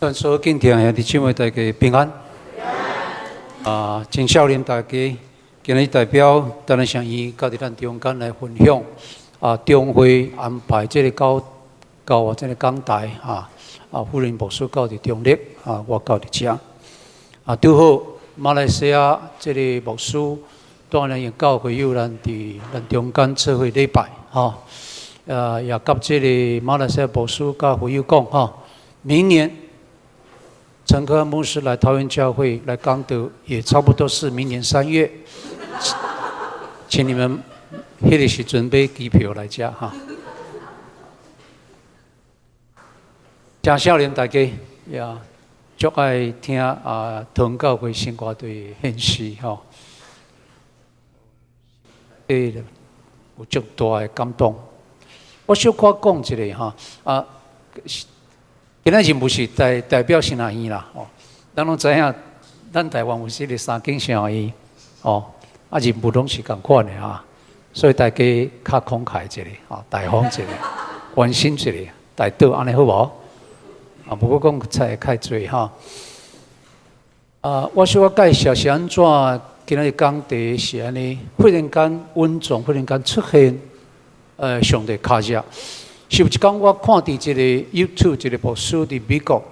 願所有敬聽兄弟姊妹大家平安。啊，真少年大家，今日代表陳日成醫到佇咱中間來分享。啊，中會安排這個到到這個講台哈，啊，夫人牧師到佇中壢，啊，我到佇遮。啊，拄好馬來西亞這個牧師當然也教會有咱佇咱中間做伙禮拜，吼。啊，也佮這個馬來西亞牧師佮會友講，吼，明年陳克牧師來桃園教會來講道，也差不多是明年3月，請你們彼个時陣買機票來遮哈。誠少年大家也足愛聽啊，桃園教會聖歌隊獻詩吼，對，有足大的感動。我小可講一下哈啊。今仔日毋是代表神學院啦，吼，咱攏知影，咱台灣有這个三間神學院，吼，啊任務攏是仝款的啊，所以大家較慷慨一下，吼，大方一下，關心一下，代禱按呢好無？啊，無閣講菜會較濟吼。啊，我小可介紹是按怎，今仔日講題是按呢，忽然間穩重，忽然間出現，上帝跤跡。是有一工我看佇一個 YouTube 一個牧師佇美國，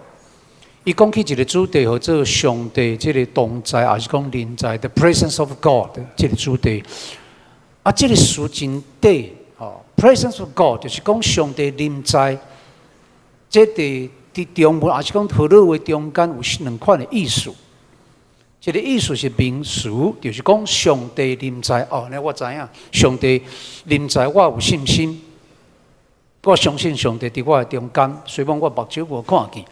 伊講起一個主題，號做上帝這個同在，抑是講臨在 The Presence of God 這個主題。啊，這個詞真短，吼，Presence of God 就是講上帝臨在。這佇中文，抑是講荷語話中間有兩款的意思。一個意思是名詞，就是講上帝臨在。哦，那我知影，上帝臨在，我有信心。我相信上帝佇我的中間，雖然我目睭無看見。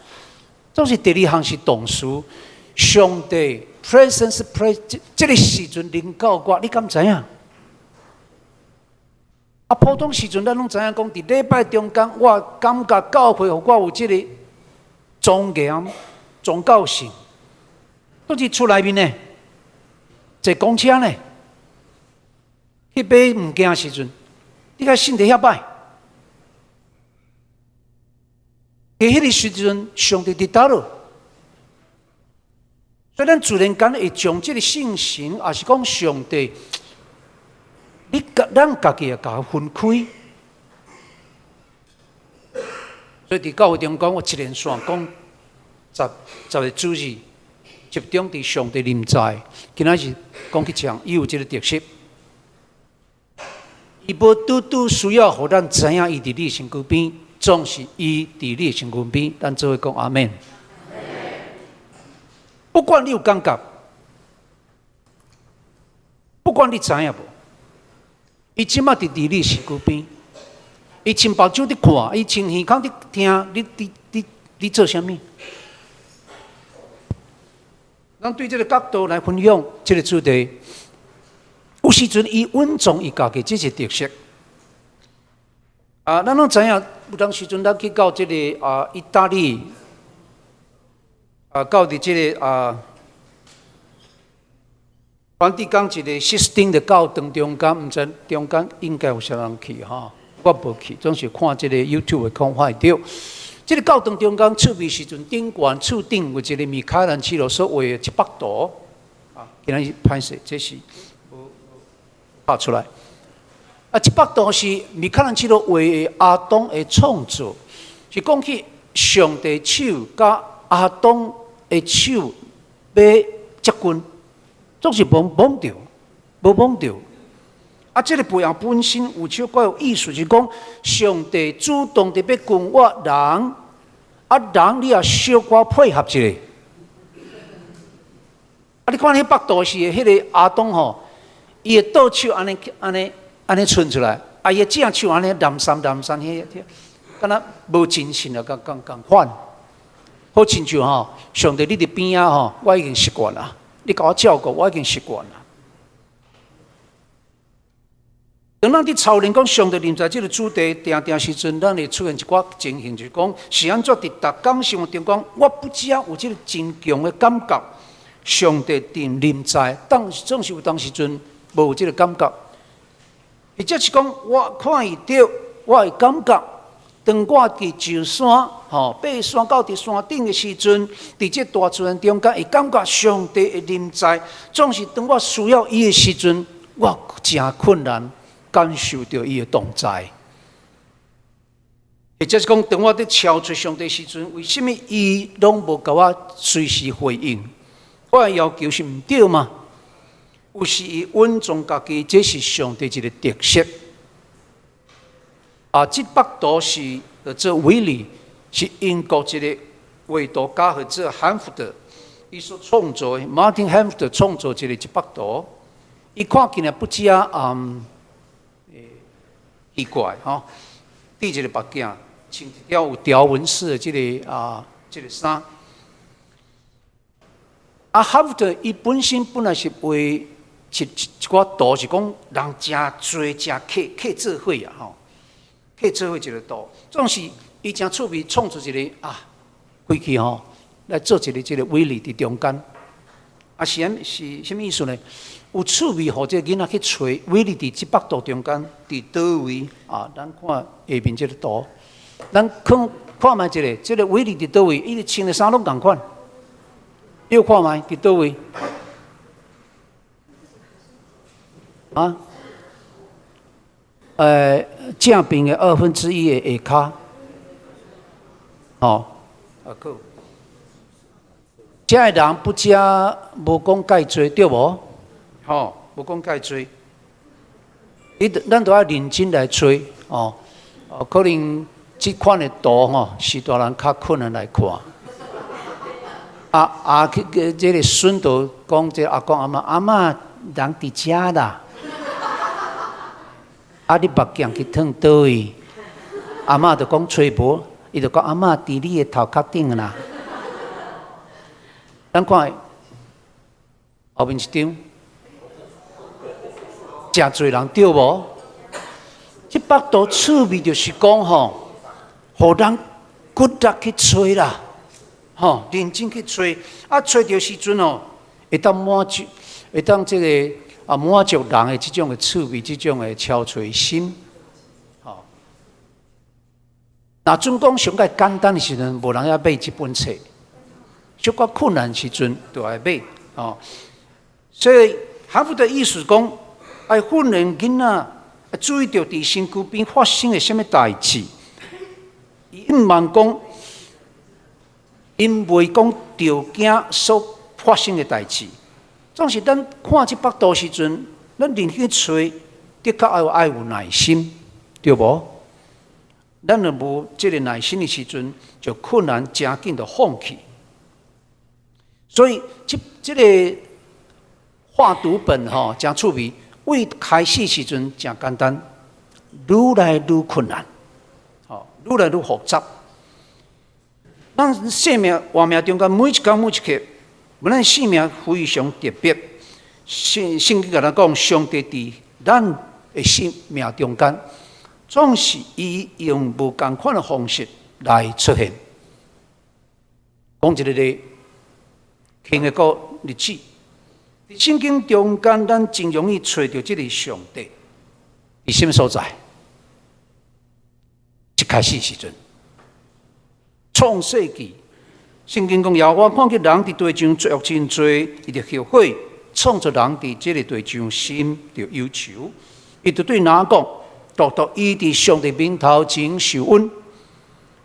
總是第二項是動詞，上帝 presence 這這个時陣臨到我，你敢知影？啊，普通時陣咱攏知影講，佇禮拜中間，我感覺教會予我有這個莊嚴、宗教性。總是厝內面呢，坐公車呢，去買物件時陣，你共信佇遐擺。佇彼个時陣，上帝佇佗落？所以咱自然間會將這个信心，抑是講上帝，你共咱家己會共分開。所以佇教會中間，我一連續講10個主日，集中佇上帝臨在。今仔日講起這樣，伊有這个特色，伊無拄拄需要予咱知影伊佇你身軀邊。總是伊佇你身軀邊，咱做伙講阿們。不管你有感覺，不管你知影無，伊這馬佇佇你身軀邊，伊穿目睭佇看，伊穿耳孔佇聽，你你你你做啥物？咱對這个角度來分享這个主題，有時陣伊隱藏伊家己，這是特色。啊，咱攏知影，有當時陣咱去到這个啊，意大利，啊，到佇這个啊，梵蒂岡一个西斯汀的教堂中間，毋知中間應該有啥人去吼？我無去，總是看這个 YouTube 會看會著。這个教堂中間厝邊時陣，頂懸厝頂有一个米開朗基羅所畫的一幅圖，啊，今仔日歹勢，這是無拍出來。啊，這幅圖是米開朗基羅畫的亞當的創造，是講起上帝手佮亞當的手欲接近，總是無摸著，無摸著。啊，這个背後本身有小可有意思，是講上帝主動佇欲近我人，啊人你也小可配合一下。啊，你看彼幅圖是彼个亞當吼，伊的倒手按呢按呢。按呢伸出來，啊，伊的正手按呢懶散懶散，彼彼，敢若無精神啊，共共共款。好親像吼，上帝你佇邊仔吼，我已經習慣啦。你共我照顧，我已經習慣啦。當咱佇操練講上帝臨在這个主題，定定時陣，咱會出現一寡情形，就是講是按怎佇逐工生活中講，我不只有這个真強的感覺，上帝佇臨在，當總是有當時陣無有這个感覺。或者是講，我看會著，我會感覺，當我佇上山，吼，爬山到佇山頂的時陣，佇這大自然中間，會感覺上帝的臨在。總是當我需要伊的時陣，我誠困難感受著伊的同在。或者是講，當我佇敲揣上帝時陣，為啥物伊攏無共我隨時回應？我的要求是毋對嗎？有時伊隱藏家己，這是上帝一個特色。啊，這幅圖是號做威利，是英國一个畫圖家號做漢福德，伊所創造的 Martin Hanford 創造一個這幅圖，伊看起來不只奇怪吼，戴一个目鏡，穿一條有條紋式的這個衫。啊，漢福德伊本身本來是畫一寡圖，是講人誠濟誠客客做伙啊吼。客做伙一个圖，總是伊誠趣味創作一个啊，開去吼來做一个這个威利佇中間。啊，是按是啥物意思呢？有趣味，予這个囡仔去揣威利佇這幅圖中間佇佗位啊？咱看下面這个圖，咱看看覓一个，這个威利佇佗位？伊穿的衫攏仝款，你有看覓？佇佗位？啊？正邊的二分之一的下跤，吼，啊好，遮的人不遮無講蓋濟對無？吼，無講蓋濟，伊咱都愛認真來揣哦。哦，可能這款的圖吼是大人較困難來看。啊啊，去這个孫就講這阿公阿嬤，阿嬤人佇遮啦。啊！你目鏡去囥佗位？阿嬤就講揣無，伊就講阿嬤佇你的頭殼頂啦。咱看後面一張，誠濟人對無？這幅圖趣味就是講吼，予人骨力去揣啦，吼，認真去揣，啊，揣著時陣吼，會當滿足，會當這個。啊，滿足人的這種的趣味，這種的敲揣心，吼。若準講上蓋簡單的時陣，無人愛買這本冊；小可困難時陣，就愛買，吼。所以，哈佛的意思講，愛訓練囡仔，注意著佇身軀邊發生的啥物代誌。伊毋茫講，𪜶袂講著驚所發生的代誌。總是咱看這幅圖時陣，咱認真揣，的確愛愛有耐心，對無？咱若無這个耐心的時陣，就困難誠緊就放棄。所以，這這个畫圖本吼誠趣味，為開始時陣誠簡單，愈來愈困難，吼，愈來愈複雜。咱生命活命中間每一工每一刻，咱生命非常特別。聖經共咱講，上帝佇咱的生命中間，總是伊用無仝款的方式來出現。講一個例，輕的個例子，佇聖經中間，咱真容易揣著這个上帝佇啥物所在？一開始時陣，創世記，聖經講耶和華看見人佇地上罪惡真濟，伊就後悔創造人佇這个地上，心就憂愁。伊就對挪亞講：獨獨伊佇上帝面頭前受恩，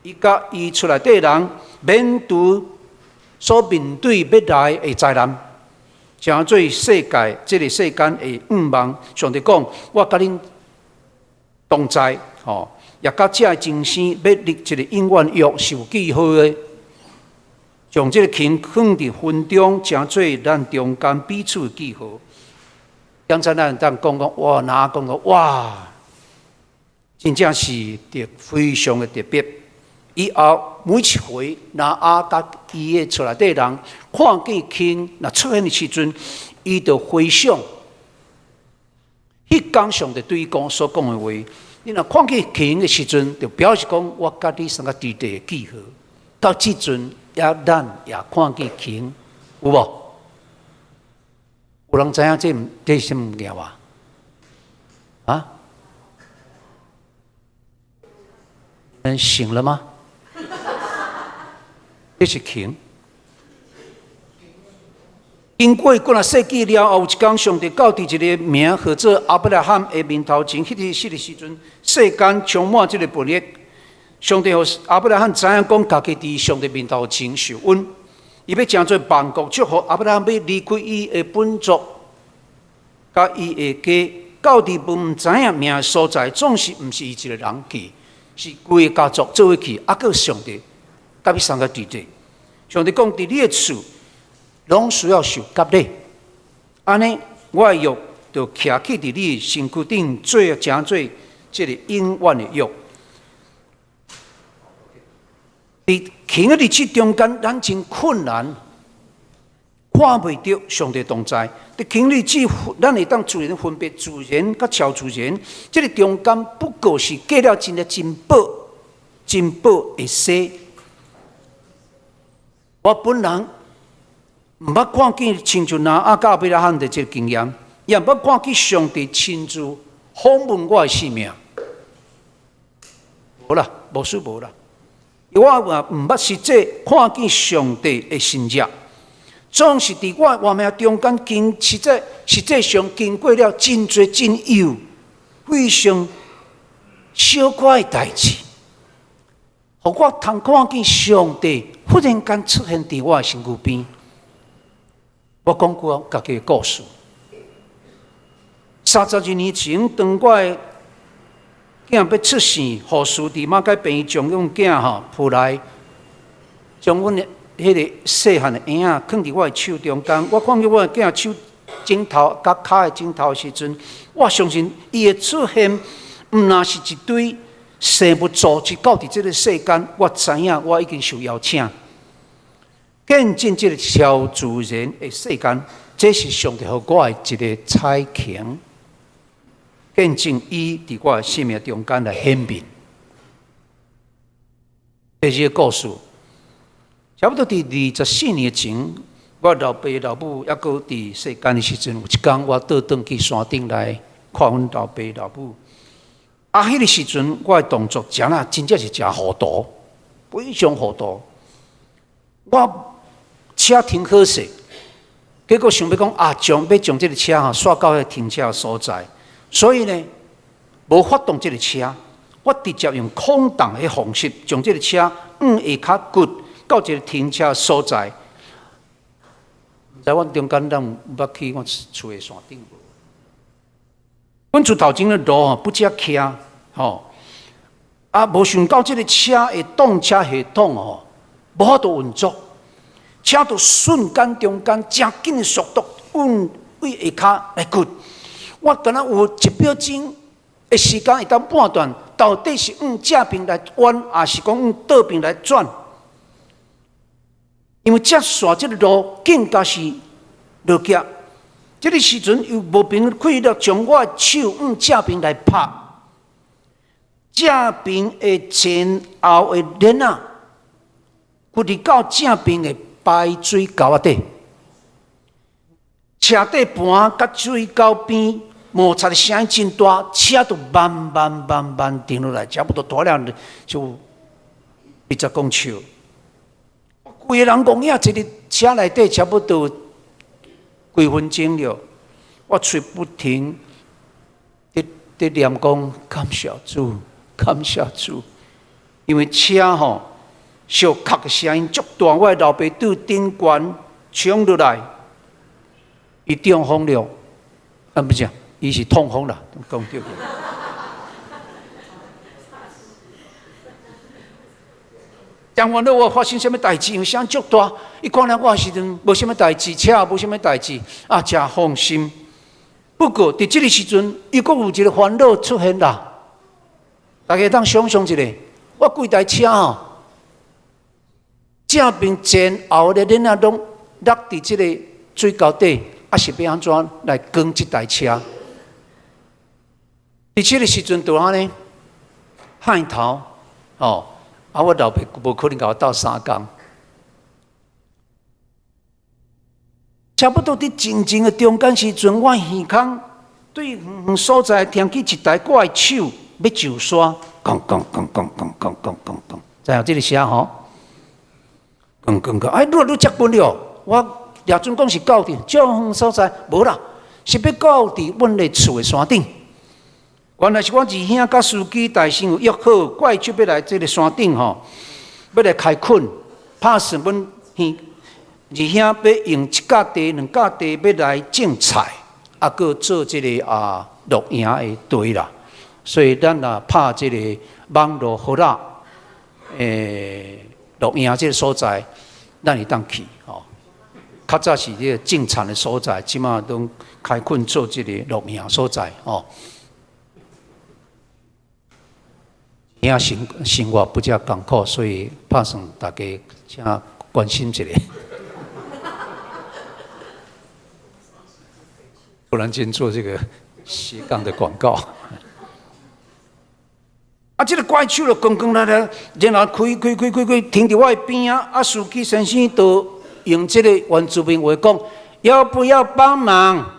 伊佮伊厝內底人免除所面對欲來的災難，成做世界這个世間的向望。上帝講：我佮恁同在，吼，也佮這个今生欲立一个永遠約是有記號的。將這个繩放佇雲中，成做咱中間彼此的記號。剛才咱當講講，哇，挪亞講講，哇，真正是特非常的特別。以後每一回，挪亞佮伊的厝內底人看見鯨若出現的時陣，伊就回想，彼工上帝對伊講所講的話。你若看見鯨的時陣，就表示講我佮你相佮佇地的記號。到這陣也咱也看見鯨，有無？有人知影這是啥物件無？啊？們醒了嗎？這是鯨。經過幾若世紀了後，有一天上帝到佇一个名號做亞伯拉罕的面頭前，彼個時陣，世間充滿這个暴力。上帝予亞伯拉罕知影講，家己佇上帝面頭前受恩，伊欲成做萬國祝福。亞伯拉罕欲離開伊的本族，佮伊的家，到佇毋知影名的所在，總是毋是伊一个人去，是規个家族做伙去。啊，閣上帝共伊相佮佇咧。上帝講，佇你的厝，攏需要受割禮，按呢，我的約就徛起佇你身軀頂，做成做這个永遠的約。佇鯨的日子中間，咱真困難，看袂著上帝同在。佇鯨日子，咱會當自然分別自然佮超自然。這个中間不過是過了真個真薄、真薄的時。我本人毋捌看見親像挪亞佮亞伯拉罕的這个經驗，也毋捌看見上帝親自訪問我的性命。無啦，無輸無啦。我也毋捌實際看見上帝的神跡，總是佇我活命中間經實際上經過了真濟真幼、非常小可的代誌，予我通看見上帝忽然間出現佇我的身軀邊。我講過家己的故事。32年前，當我的囝欲出世，護士佇馬偕病院將阮囝吼抱來，將阮的彼个細漢的嬰仔囥佇我的手中間。我看見我的囝手指頭佮跤的指頭的時陣，我相信伊的出現，毋若是一堆生物組織到佇這个世間，我知影我已經受邀請，見證這个超自然的世間，這是上帝予我的一个彩瓊。見證伊佇我的生命中間來顯明。第二个故事，差不多佇24年前，我老爸老母猶閣佇世間的時陣，有一工我倒轉去山頂來看阮老爸老母。啊，彼个時陣我的動作真啊，真正是誠糊塗，非常糊塗。我車停好勢，結果想欲講啊，欲將這个車吼煞到彼個停車所在。所以呢，無發動這个車，我直接用空擋的方式，將這个車向下跤掘到一个停車所在。毋知阮中間人有捌去阮厝的山頂無？阮厝頭前的路吼不只徛吼，啊，無想到這个車的擋車系統吼，無法度運作，車就瞬間中間誠緊的速度，往對下跤來掘。我敢若有一秒鐘的時間會當判斷，到底是往正爿來彎，抑是講往倒爿來轉。因為這線這个路更加是落崎，這个時陣又無憑氣力將我的手往正爿來拍，正爿的前後的鏈仔，掘入到正爿的排水溝仔底，車底盤佮水溝邊摩擦的聲音真大，車就慢慢慢慢停落來，差不多大了就20公尺。規个人講遐一个車內底差不多幾分鐘了，我喙不停佇念講感謝主，感謝主，因為車吼相磕的聲音足大，我的老爸對頂懸衝落來，伊中風了，啊毋是，伊是痛風啦，講對。講完了，我發生啥物代誌？因為聲足大，伊看了我的時陣無啥物代誌，車也無啥物代誌，啊，誠放心。不過佇這个時陣，又閣有一个煩惱出現啦。大家當想像一下，我規台車吼，正面前後的鏈仔攏落佇這个水溝底，啊是欲按怎來扛這台車？佇這个時陣就按呢，汗頭，吼。啊！我老爸無可能共我鬥相共，差不多佇靜靜的中間時陣，我耳空對遠遠所在聽見一台我的手欲上山，咣咣咣咣咣咣咣咣咣，知影這个聲吼？咣咣咣，哎，愈來愈接近了。我掠準講是到佇遮遠所在，無啦，是欲到佇阮的厝的山頂。原來是阮二兄佮司機大聲有約好，怪手欲來這个山頂吼，欲來開墾，拍算阮兄二兄欲用一甲地、兩甲地欲來種菜，啊，閣做這个露營的地啦。所以咱若拍這个網路好啦，露營這个所在，咱會當去吼。較早是這个種田的所在，這馬攏開墾做這个露營所在吼。兄生活不遮艱苦，所以拍算大家請關心一下。突然間做這個斜槓的廣告。啊，這个怪手就咣咣來來，然後開開開開開，停佇我的邊仔。啊，司機先生就用這個原住民話講：要不要幫忙？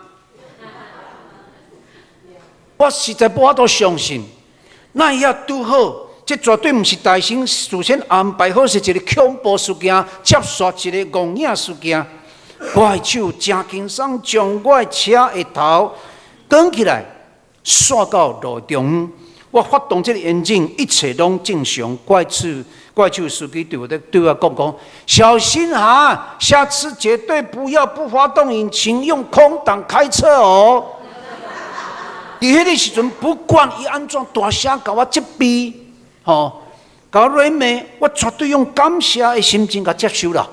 我實在無法度相信。那伊也拄好，這絕對毋是大神事先安排好，是一个恐怖事件，接續一个戇影事件。怪手誠輕鬆將我的車的頭轉起來，煞到路中央。我發動這个引擎，一切攏正常。怪手司機對我講講：小心哈，下次絕對不要不發動引擎，用空擋開車哦。佇彼个時陣，不管伊按怎大聲共我責備，吼，共我辱罵，我絕對用感謝的心情共接受啦。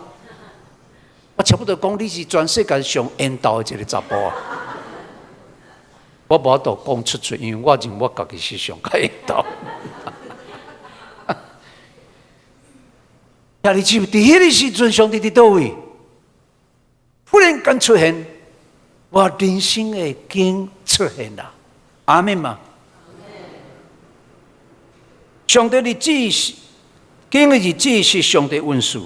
我差不多講你是全世界上緣投的一个查埔啊！我無法度講出喙，因為我認為我家己是上較緣投。兄弟姊妹，佇彼个時陣，上帝佇佗位？忽然間出現，我人生的經出現啦！阿們嘛？上帝日子是經的日子是上帝恩賜。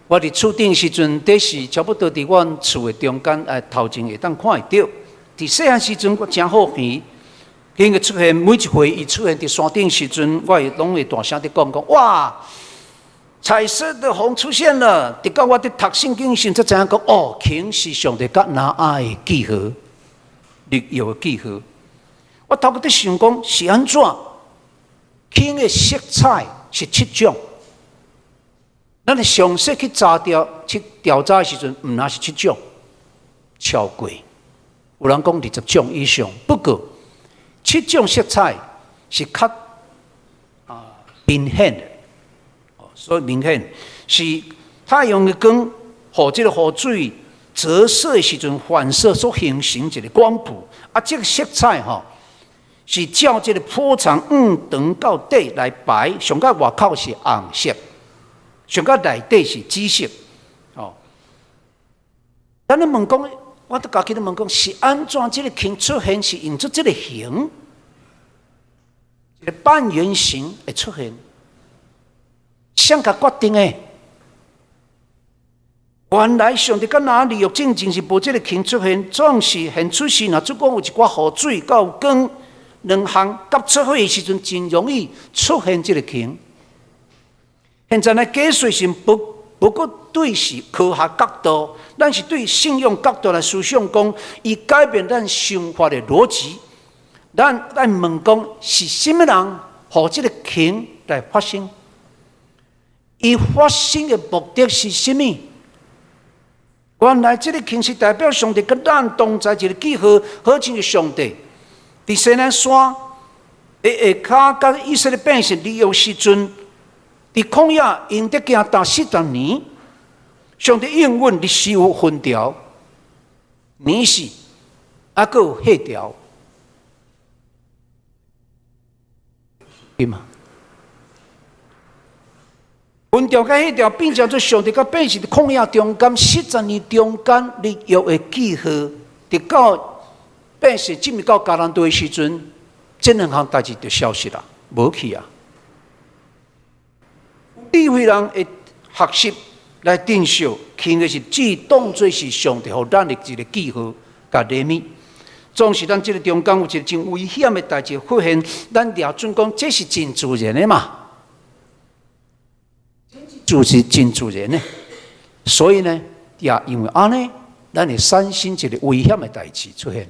我佇厝頂時陣，這是差不多佇阮厝的中間，頭前會當看會著。佇細漢時陣，我誠好奇，經的出現，每一回伊出現佇山頂時陣，我會攏會大聲佇講講，哇！彩色的虹出現了。直到我佇讀聖經時，才知影講，哦，鯨是上帝佮挪亞的記號，立約的記號。我頭殼佇想講是按怎？鯨的色彩是七種。咱的詳細去查調、去調查的時陣，毋但是七種，超過。有人講20種以上。不過七種色彩是較明顯的，所以明顯是太陽的光，予這个雨水折射的時陣反射所形成一个光譜。啊，這个色彩吼，是照這个波長長到短來排，上較外口是紅色，上較內底是紫色。哦，咱咧問講，我都家己咧問講，是按怎這个鯨出現是用做這个形，一个半圓形會出現，誰共決定的？原來上帝佮挪亞立約進前是無這个鯨出現，總是現出時，若主講有一寡雨水佮有光兩項夾做伙的時陣，真容易出現這个鯨。現在來解釋是不過對是科學角度，咱是對信仰角度來思想講，伊改變咱想法的邏輯。咱愛問講是啥物人，予這个鯨來發生？伊發生的目的是啥物？原來這个鯨是代表上帝佮咱同在一个記號，好像是上帝佇西奈山的下跤，佮以色列百姓立約時陣，佇曠野𪜶佇行踏四十年，上帝應允，日時有雲柱、暝時，啊，閣有火柱，對嗎？雲柱佮火柱變成做上帝佮百姓佇曠野中間四十年中間立約的記號，直到百姓進入到迦南地的時陣，這兩項代誌就消失啦，無去啊。智慧人會學習來珍惜，輕的是只當做是上帝予咱的一个記號佮禮物。總是咱這个中間有一个真危險的代誌發現，咱掠準講這是真自然的嘛，就是真自然的。所以呢，也因為按呢，咱會產生一个危險的代誌出現。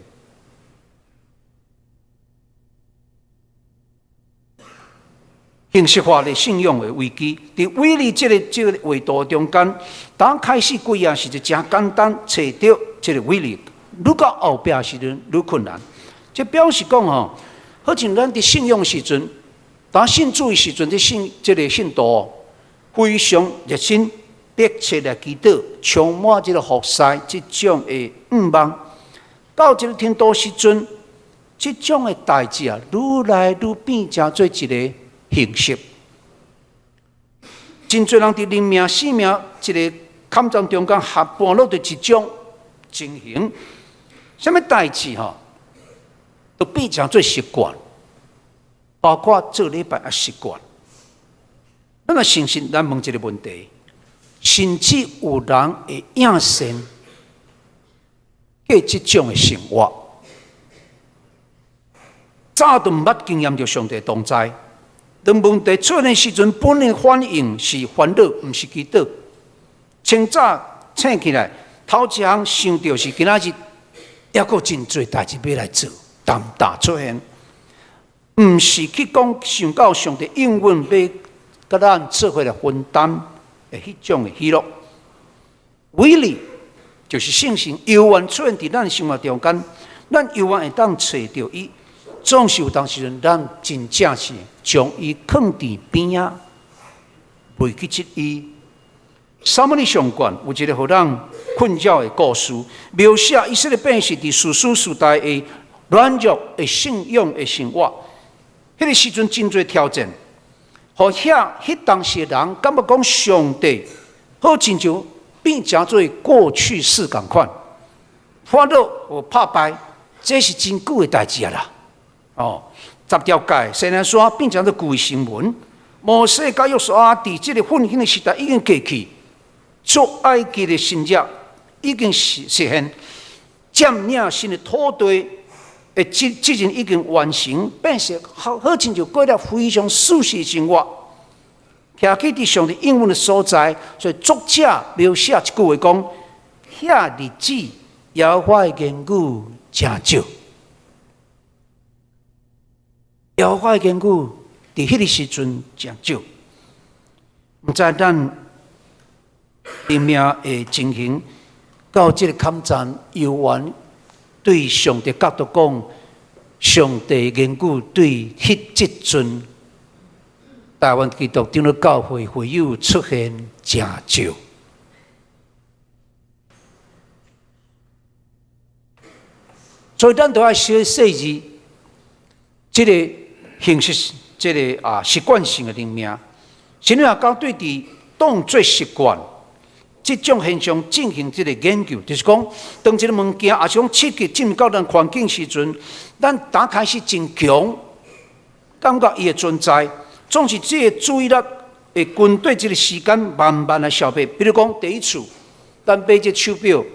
形式化的信仰的危機，佇威利這个畫圖中間，當開始幾頁時就誠簡單揣著這个威利，愈到後壁時陣愈困難。這表示講吼，好像咱佇信仰時陣，當信主的時陣，這信這个信徒非常熱心、迫切來祈禱，充滿這个服侍這種的願望。到這个程度時陣，這種的代誌啊，愈來愈變成做一个形式。真濟人佇靈命、生命一个坎站中間，合絆落佇一種情形，啥物代誌吼，都變成做習慣，包括做禮拜也習慣。咱若誠實，咱問一个問題：甚至有人會應承過這種的生活，早都毋捌經驗著上帝同在。當問題出現時陣，本能反應是煩惱，毋是祈禱。清早醒起來，頭一項想著是今仔日猶閣真濟代誌欲來做，重擔出現，毋是去講想到上帝應允欲佮咱做伙來分擔的彼種的喜樂。威力就是聖神猶原出現佇咱生活中間，咱猶原會當揣著伊。總是有當時陣，咱真正是將伊囥佇邊仔，袂去質伊。撒母耳上卷有一个予人困擾的故事，描寫以色列百姓佇士師時代的軟弱的信仰的生活。彼个時陣真濟挑戰，予遐彼當時的人感覺講上帝好親像變成做過去式仝款，法老予拍敗，這是真久的代誌啊啦。哦，十條誡，西奈山變成做舊的新聞。摩西佮約書亞佇這个奮興的時代已經過去，出埃及的神蹟已經實現，佔領新的土地的責任已經完成，變成好好親像過了非常舒適的生活。徛起佇上帝應允的所在，所以作者描寫一句話講：遐日子，耶和華的言語誠少。耶和華的言語佇彼个時陣誠少，毋知咱靈命的情形到這个坎站，猶原對上帝角度講，上帝言語對彼這陣台灣基督長老教會會友出現誠少。所以咱都愛學細緻。這个形式，這个習慣性的靈命，心理學家對佇當做習慣這種現象進行這个研究，就是講，當這个物件抑是講刺激進入到咱環境時陣，咱打開始真強，感覺伊的存在，總是這个注意力會跟綴這个時間慢慢來消滅。比如講，第一次咱買這手錶。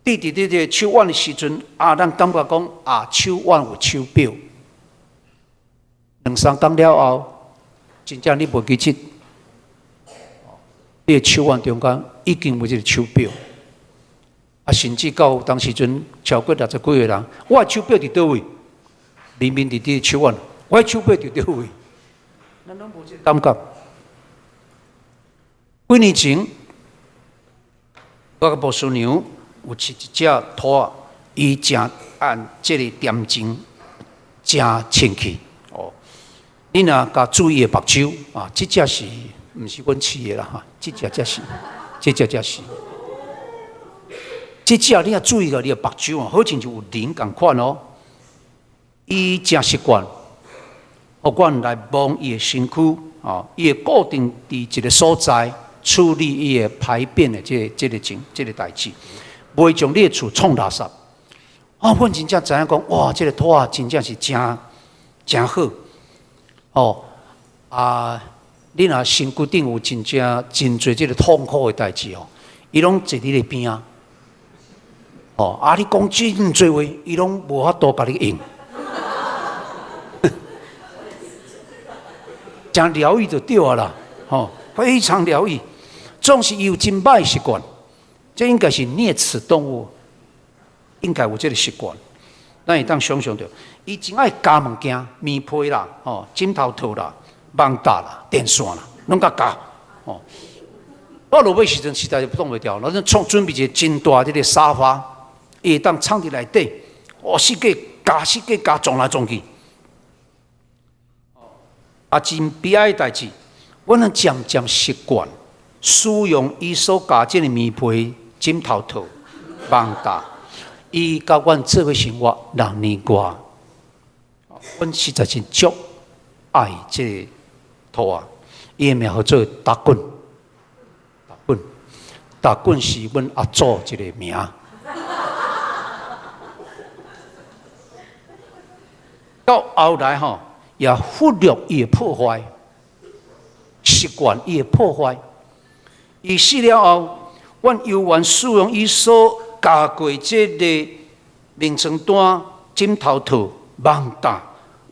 佇佇這个手腕的時陣，啊，咱感覺講啊，手腕有手錶。兩三工了後，真正你無記得，你的手腕中間已經無這个手錶。啊，甚至到有當時陣超過六十幾歲人，我的手錶佇佗位？明明佇佇手腕，我的手錶佇佗位？咱攏無這个感覺。幾年前，我佮牧師娘有飼一隻兔仔，伊誠按這个點鐘誠清氣哦。你若共注意伊的目睭啊，這隻是毋是阮飼的啦？哈，這隻才是，這隻才是。這隻你若注意著你的目睭啊，好親像有靈仝款哦。伊誠習慣，予阮來摸伊的身軀，哦，伊會固定佇一个所在處理伊的排便的這個情這个代誌。袂將你的厝創垃圾。啊，阮真正知影講，哇，這个兔仔真正是誠誠好。哦，啊，你若身軀頂有真正真濟這个痛苦的代誌哦，伊攏坐佇你邊仔。哦，啊！你講真濟話，伊攏無法度共你應。誠療癒就對啊啦，吼，非常療癒。總是伊有真歹習慣，這應該是齧齒動物，應該有這个習慣。咱會當想象著，伊真愛咬物件，棉被啦，吼，枕頭套啦，網罩啦，電線啦，攏共咬，吼。我落尾時陣實在是擋袂牢，咱創準備一个真大這个沙發，伊會當藏佇內底，哦，四界咬，四界咬，撞來撞去。啊，真悲哀的代誌，阮咱漸漸習慣使用伊所咬這个棉被、枕頭套、網罩，伊佮阮做伙生活6年外，阮實在是足愛這个兔仔，伊的名號做達棍。達棍，達棍是阮阿祖一个名。到後來吼，也忽略伊的破壞，習慣伊的破壞。伊死了後，阮猶原使用伊所咬過這个眠床單、枕頭套、網罩，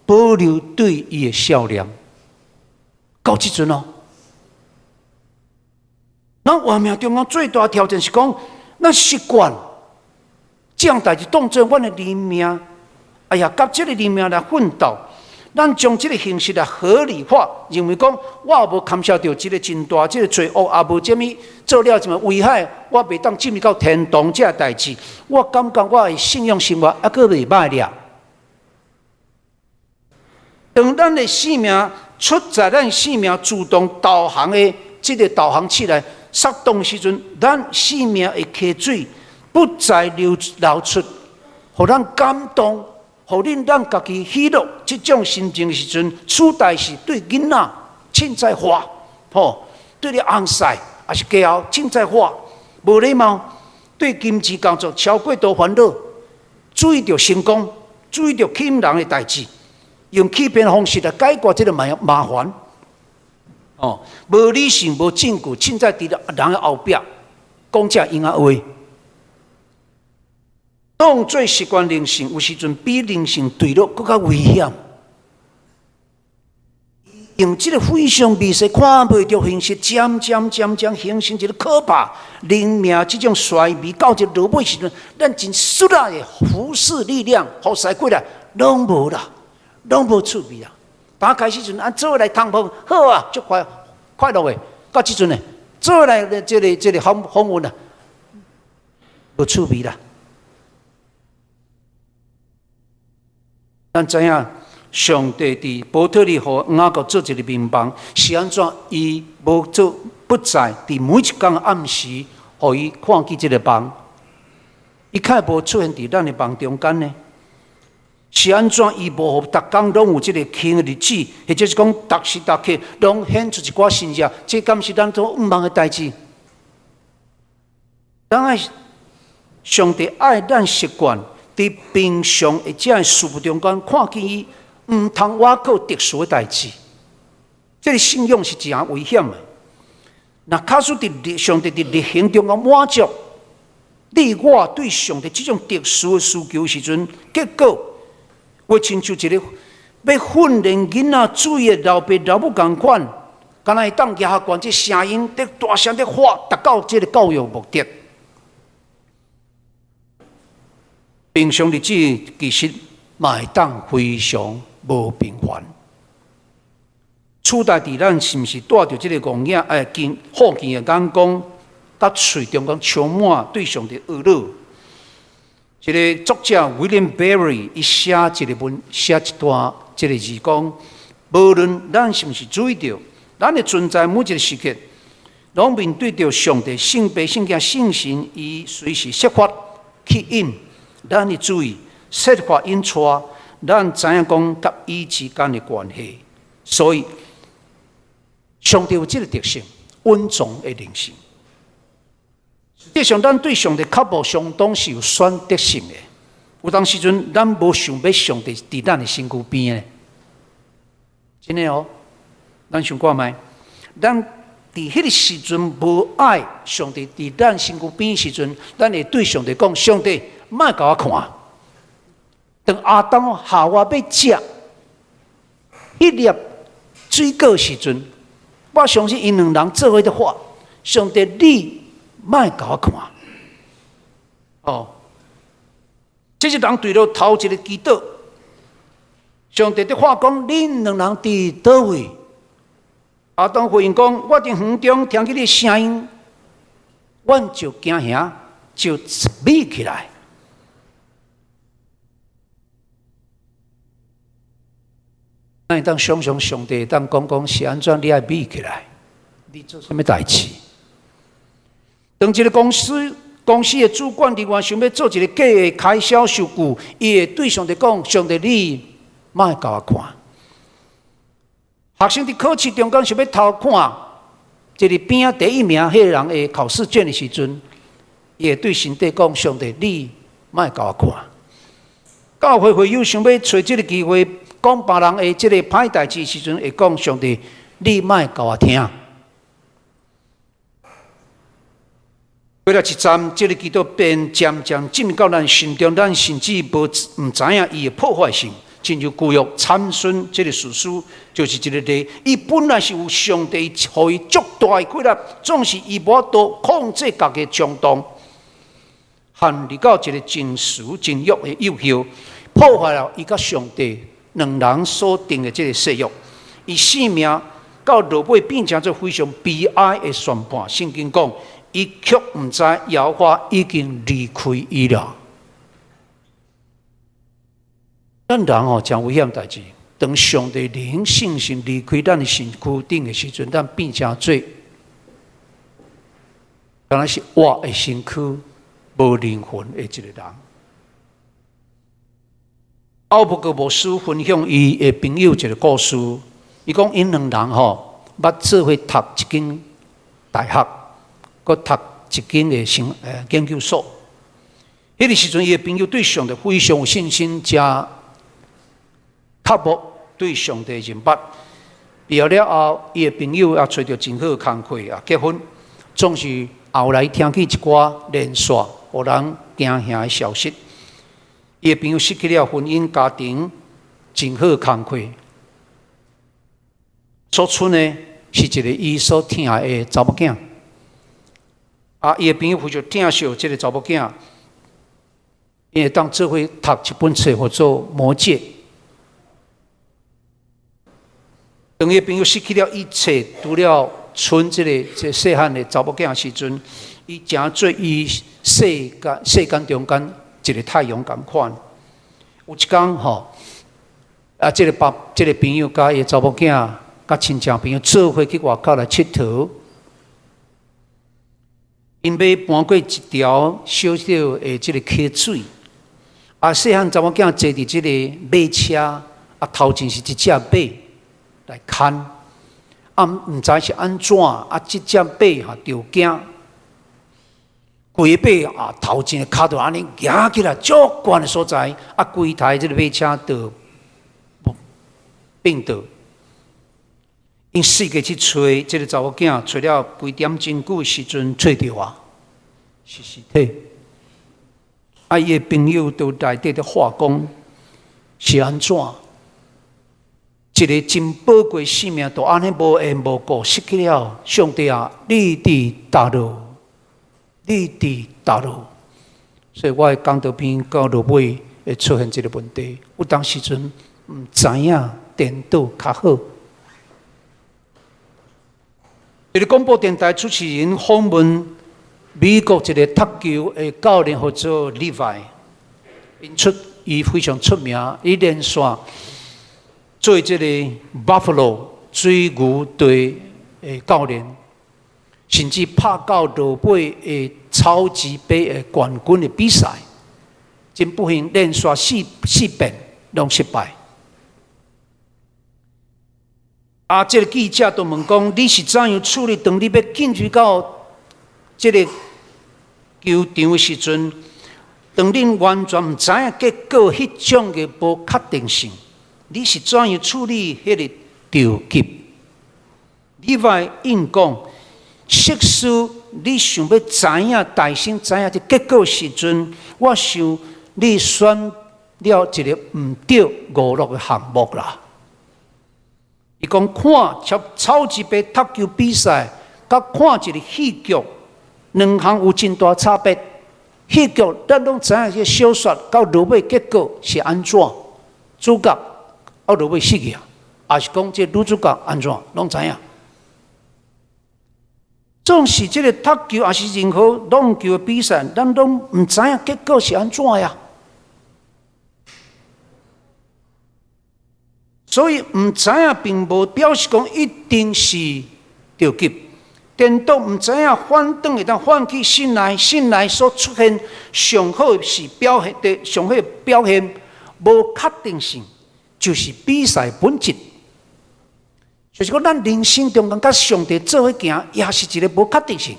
保留對伊的思念。到這陣哦，咱活命中間最大挑戰是講，咱習慣這樣代誌當做阮的靈命。哎呀，佮這个靈命來奮鬥，咱將這个形式來合理化，認為講我無牽涉著這个真大這个罪惡，也無啥物做了啥物危害，我袂當進入到天堂這代誌。我感覺我的信仰生活猶閣袂䆀了。當咱的生命出在咱生命自動導航的這个導航器來發動時陣，咱生命的溪水不再流流出，予咱感動。予恁咱家己喜樂這種心情的時陣，取代是對囡仔凊彩話，吼，對你翁婿抑是家後凊彩話，無禮貌，對金錢工作超過度煩惱，注意著成功，注意著吸引人的代誌，用欺騙方式來解決這个麻麻煩，哦，無理性、無證據，凊彩佇人的後壁講這閒仔話。當做習慣靈性，有時陣比靈性墜落閣較危險。用這个非常微細看袂著形式，漸漸漸漸形成一个可怕靈命這種衰微，到這落尾時陣，咱真失力的服侍力量，服侍過來攏無啦，攏無趣味啦。剛開始陣啊，做伙來通報好啊，足快快樂的。到這陣呢，做伙來這个這个訪訪問啊，無趣味啦。咱知影，上帝佇伯特利予雅各做一个眠夢，是按怎？伊無做不在佇每一工暗時，予伊看見這个夢，伊較無出現佇咱的夢中間呢？是按怎？伊無予逐工攏有這个慶的日子，或者是講逐時逐刻攏顯出一寡神跡？這敢是咱所向望的代誌？咱愛上帝愛咱習慣。佇平常的這个事物中間，看見伊毋通倚靠特殊的代誌，這个信仰是誠危險的。若假使佇上帝佇例行中間滿足你我對上帝這種特殊的需求時陣，結果會親像一个欲訓練囡仔注意的老爸老母仝款，敢若會當舉懸這聲音，佇大聲佇喊，達到這个教育目的。平常日子其實嘛會當非常無平凡。取代佇咱是毋是帶著這个戇影哎鏡好奇的眼光，佮喙中間充滿對上帝惡惱。一个作者 William Barry 伊寫一个文，寫一段這个字講，無論咱是毋是注意著，咱的存在每一個時刻，攏面對著上帝聖父、聖子、聖神，伊隨時設法吸引咱的注意，設法引帶咱知影講佮伊之間的關係。所以，上帝有這个特性，隱藏的靈性。實際上，咱對上帝渴慕相當是有選擇性的。有當時陣，咱無想欲上帝佇咱的身軀邊的，真的哦。咱想看覓，咱佇彼个時陣無愛上帝佇咱身軀邊時陣，咱會對上帝講：上帝，莫共我看。當亞當夏娃欲食彼粒水果時陣，我相信𪜶兩人做伙咧喊：上帝，你莫共我看。哦，這是人對著頭一个祈禱。上帝佇喊講：恁兩人佇佗位？亞當回應講：我佇園中聽見你聲音，阮就驚嚇，就秘起來。咱會當想像上帝會當講講是按怎你愛秘起來？你做啥物代誌？當一个公司的主管人員想欲做一个假的開銷收據，伊會對上帝講：上帝，你莫共我看。學生佇考試中間想欲偷看一个邊仔第一名彼个人的考試卷的時陣，伊會對上帝講：上帝，你莫共我看。教會會友想欲揣這个機會講別人的這个歹代誌時陣，會講：上帝，你莫共我聽。過了一陣，這个祈禱便漸漸進入到咱心中，咱甚至無毋知影伊的破壞性。親像舊約參孫這个士師就是一个例，伊本來是有上帝予伊足大的氣力，總是伊無法度控制家己的衝動，陷入到一个情私情欲的誘惑，破壞了伊佮上帝兩人所訂的這个誓約。伊性命到落尾變成做非常悲哀的宣判。聖經講，伊卻毋知耶和華已經離開伊了。咱人吼誠危險代誌，當上帝靈聖神離開咱的身軀頂的時陣，咱變成做，敢若是活的身軀，無靈魂的一个人。奧伯格牧師分享伊的朋友一个故事，伊講𪜶兩人吼，捌做伙讀一間大學，閣讀一間的研究所。彼个時陣，伊的朋友對上帝非常有信心，誠渴慕對上帝認捌。畢業了後，伊的朋友也揣著真好的工課，也結婚。總是後來聽見一寡連續予人驚嚇的消息。伊的朋友失去了婚姻、家庭，真好的工課，所剩的是一个伊所疼愛的查某囝。啊，伊的朋友非常疼惜這个查某囝，𪜶會當做伙讀一本冊，號做《魔戒》。當伊的朋友失去了一切，除了剩這个這細漢的查某囝時陣，伊誠做伊世間中間一个太陽仝款。有一工吼，啊，這个爸，這个朋友佮伊的查某囝、佮親戚朋友做伙去外口來𨑨迌，𪜶欲搬過一條小小的這个溪水，啊，細漢查某囝坐佇這个馬車，啊，頭前是一隻馬來牽，啊，毋知是按怎，啊，這隻馬哈著驚，規个馬啊頭前的跤就按呢舉起來，足懸的所在，啊，規台這个馬車就變倒。𪜶四界去揣這个查某囝，揣了幾點鐘久的時陣，揣著啊，是屍體。啊，伊的朋友都內底咧話講是按怎？一个真寶貴性命，就按呢無緣無故失去了。上帝啊，你佇佗落？你佇佗落？所以我的講道篇到落尾會出現這个問題。有當時陣毋知影顛倒較好。一个廣播電台主持人訪問美國一个踢球的教練，號做 Levi，伊非常出名，伊連續做這个 Buffalo 水牛隊的教練，甚至拍到落尾的超級盃的冠軍的比賽，真不幸連續四遍攏失敗。啊，這个記者就問講：你是怎樣處理？當你欲進入到這个球場的時陣，當恁完全毋知影結果，彼種的無確定性，你是怎樣處理彼个著急？另外，應講，設施你想欲知影大先知影這結果時陣，我想你選了一个毋對娛樂的項目啦。伊講看超超級杯足球比賽，佮看一个戲劇，兩項有真大差別。戲劇咱攏知影這小說到落尾結果是按怎，主角到落尾死去啊，抑是講這女主角按怎，攏知影。總是這个足球，抑是任何籃球的比賽，咱攏毋知影結果是按怎呀。所以毋知影並無表示講一定是著急。顛倒毋知影反轉會當反去信賴，信賴所出現上好是表現的上好表現，無確定性，就是比賽本質。就是講，咱人生中間佮上帝做伙行，也是一个無確定性，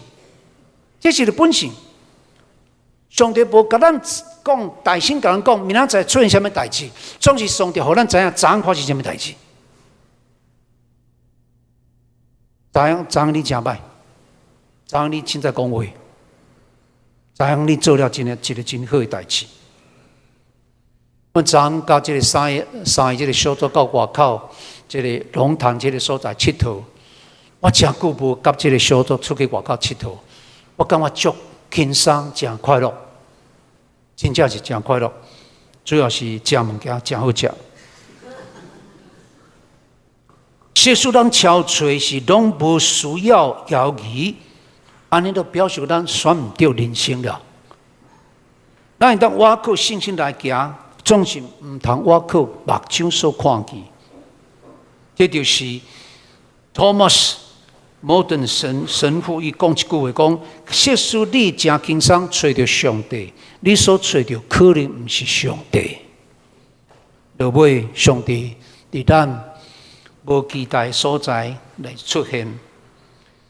這是一个本性。上帝無共咱講，大聲共咱講，明仔載出現啥物代誌，總是上帝予咱知影，昨昏發生啥物代誌。昨昏昨昏你誠歹，昨昏你凊彩講話，昨昏你做了真個一个真好的代誌。阮昨昏佮這个三个三個這个小組到外口，這个龍潭這个所在𨑨迌。我誠久無佮這个小組出去外口𨑨迌，我感覺足輕鬆，誠快樂，真正是誠快樂。主要是食物件誠好食。即使咱超揣是攏無需要猶豫，按呢就表示咱選毋著人生了。咱會當倚靠信心來行，總是毋通倚靠目睭所看見。這就是 Thomas Merton 神父伊講一句話講：即使你誠輕鬆揣著上帝，你所揣著可能毋是上帝。落尾，上帝佇咱無期待的所在來出現。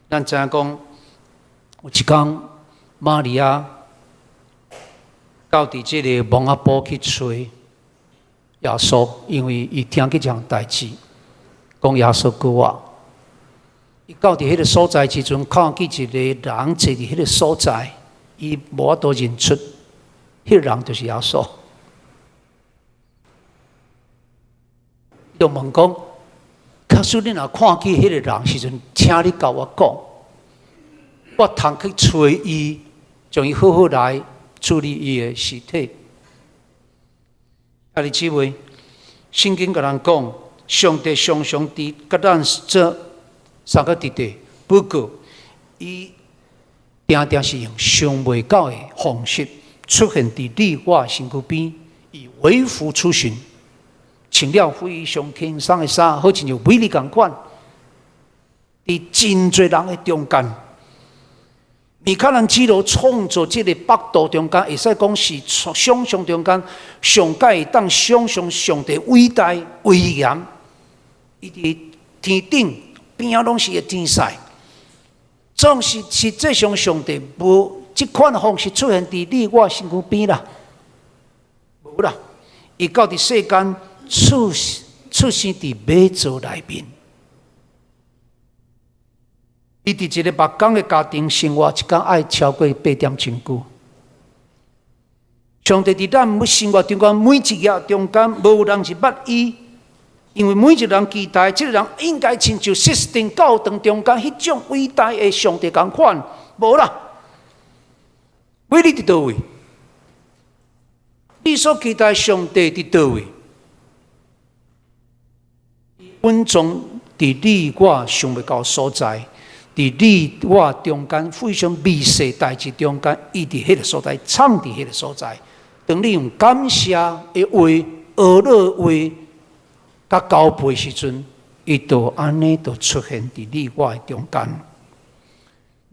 咱知影講，有一工，瑪利亞到佇這个墓仔埔去揣耶穌，因為伊聽見一項代誌，講耶穌復活。伊到佇彼个所在時陣，看見一個人坐佇彼个所在，伊無法度認出，彼个人就是耶穌。伊就問講：假使你若看見彼个人時陣，請你共我講，我通去揣伊，將伊好好來處理伊的屍體。兄弟姊妹，聖經共咱講，上帝常常佇佮咱做三個弟弟，不過伊定定是用想袂到的方式出現佇你我身軀邊，以微服出巡，穿了非常輕鬆的衫，好親像美麗仝款，佇真濟人的中間，米開朗基羅創造這个幅度中間，會使講是想象中間上蓋會當想象上帝偉大威嚴，伊佇天頂邊仔攏是个天使，總是實際上上帝無這款方式出現佇你我身軀邊啦，無啦，伊到佇世間出生佇馬槽內面，伊佇一个木工的家庭生活，一工愛超過八點鐘久。上帝佇咱每生活中間每一頁中間，無人是捌伊，因為每一個人期待，這个人應該親像西斯廷教堂中間彼種偉大的上帝仝款，無啦。威力佇佗位？你所期待上帝佇佗位？隱藏佇你我想袂到所在，佇你我中間非常微細代誌中間，伊佇彼个所在，藏佇彼个所在。當你用感謝的話、呵咾話，佮交陪時陣，伊就按呢就出現佇你我的中間。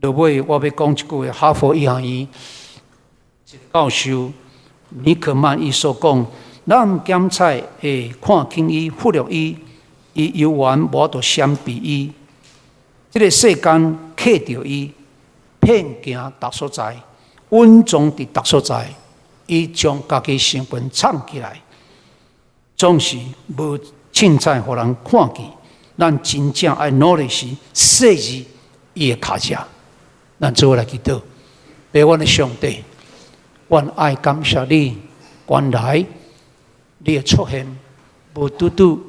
落尾我欲講一句話，哈佛醫學院一个教授尼克曼伊所講，咱檢採會看輕伊、忽略伊，伊猶原無法度閃避伊。這个世間刻著伊，遍行逐所在，隱藏佇逐所在，伊將家己身份藏起來，總是無凊彩予人看見。咱真正愛努力是細膩伊的跤跡。咱做伙來祈禱，父阮的上帝，阮愛感謝你，原來你的出現無拄拄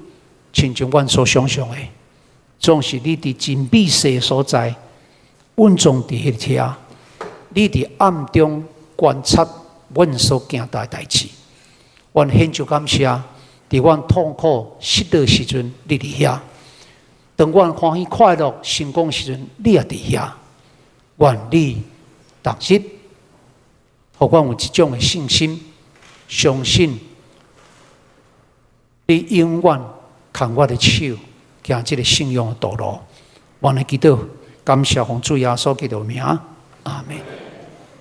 親像阮所想象的，總是你佇真微細的所在，隱藏佇彼遐，你佇暗中觀察阮所行的代誌。阮獻上感謝，佇阮痛苦失落時陣，你佇遐；當阮歡喜快樂成功時陣，你也佇遐。願你逐日，予阮有這種的信心，相信你永遠牽我的手，行這个信仰的道路。阮來祈禱，感謝奉主耶穌基督名，阿門。